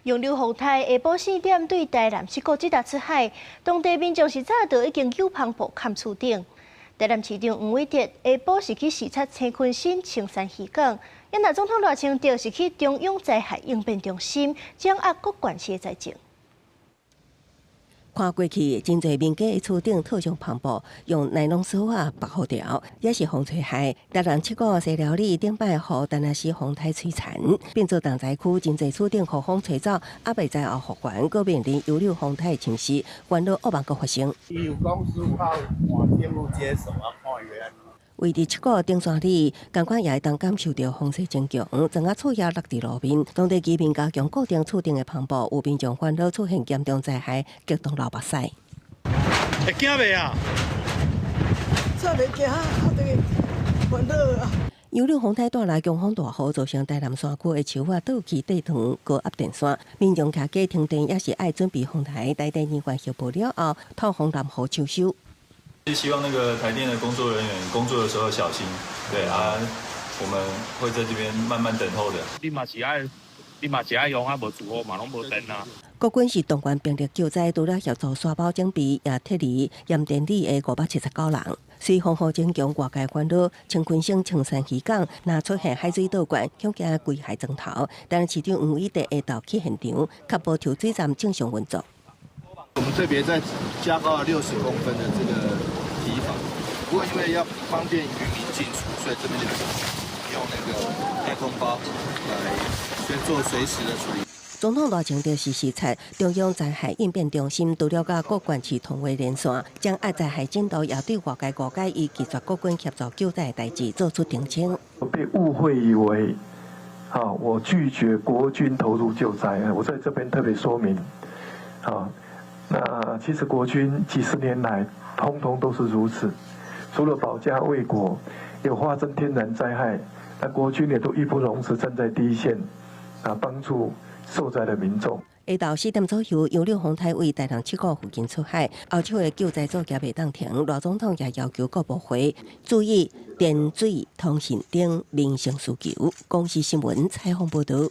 楊柳風颱下晡4點對台南七股這搭出海，當地民眾是早就已經丟帆布崁厝頂。台南市長黃偉哲下晡是去視察青坤新青山漁港，啊若總統賴清德是去中央災害應變中心掌握各縣市的災情。看過去，真濟民家的厝頂套上帆布，用尼龍索仔縛好牢，也是風吹害。台南七股西寮里頂擺予田納西風颱摧殘，變做重災區，真濟厝頂予風吹走，猶未災後復原，閣面臨楊柳風颱侵襲，煩惱惡夢閣發生。伊有講15號換政府接手啊，看伊欲按怎。位佇七股頂山里，仝款也會當感受著風勢真強，整個厝也落佇路面。當地居民加強固定厝頂的帆布，有民眾煩惱出現嚴重災害，激動流目屎。會驚袂啊？真袂驚，啊，這個煩惱啊！楊柳風颱帶來強風大雨，造成台南山區的樹仔倒去地斷高壓電線，民眾徛家停電也是愛準備風颱，台電人員修補了後，透風攔雨搶修。是希望那個台電的工作人員工作的時候小心，對啊，我們會在這邊慢慢等候的。你嘛是愛，你嘛是愛用啊，無住戶嘛攏無電啊。國軍是動員兵力救災，除了協助沙包準備，也撤離鹽田里的579人。隨風雨增強，外界煩惱，青坤省青山漁港若出現海水倒灌，恐驚規海磚頭。但市長黃偉哲下晝去現場，確保抽水站正常運作。我們特別再加高了60公分的這個堤防，不過因為要方便漁民進出，所以這邊就用那個太空包來先做隨時的處理。總統賴清德是視察中央災害應變中心，除了佮各縣市通話連線，掌握災害進度，也對外界誤解伊拒絕國軍協助救災的代誌做出澄清。被誤會以為，我拒絕國軍投入救災，我在這邊特別說明，那其實國軍幾十年來，通通都是如此，除了保家衛國，有發生天然災害，那國軍也都義不容辭站在第一線，啊，幫助受災的民眾。下晝4點左右，楊柳風颱為台南七股附近出海，後手的救災作業袂當停。賴總統也要求各部會注意電水、通訊等民生需求。公視新聞採訪報導。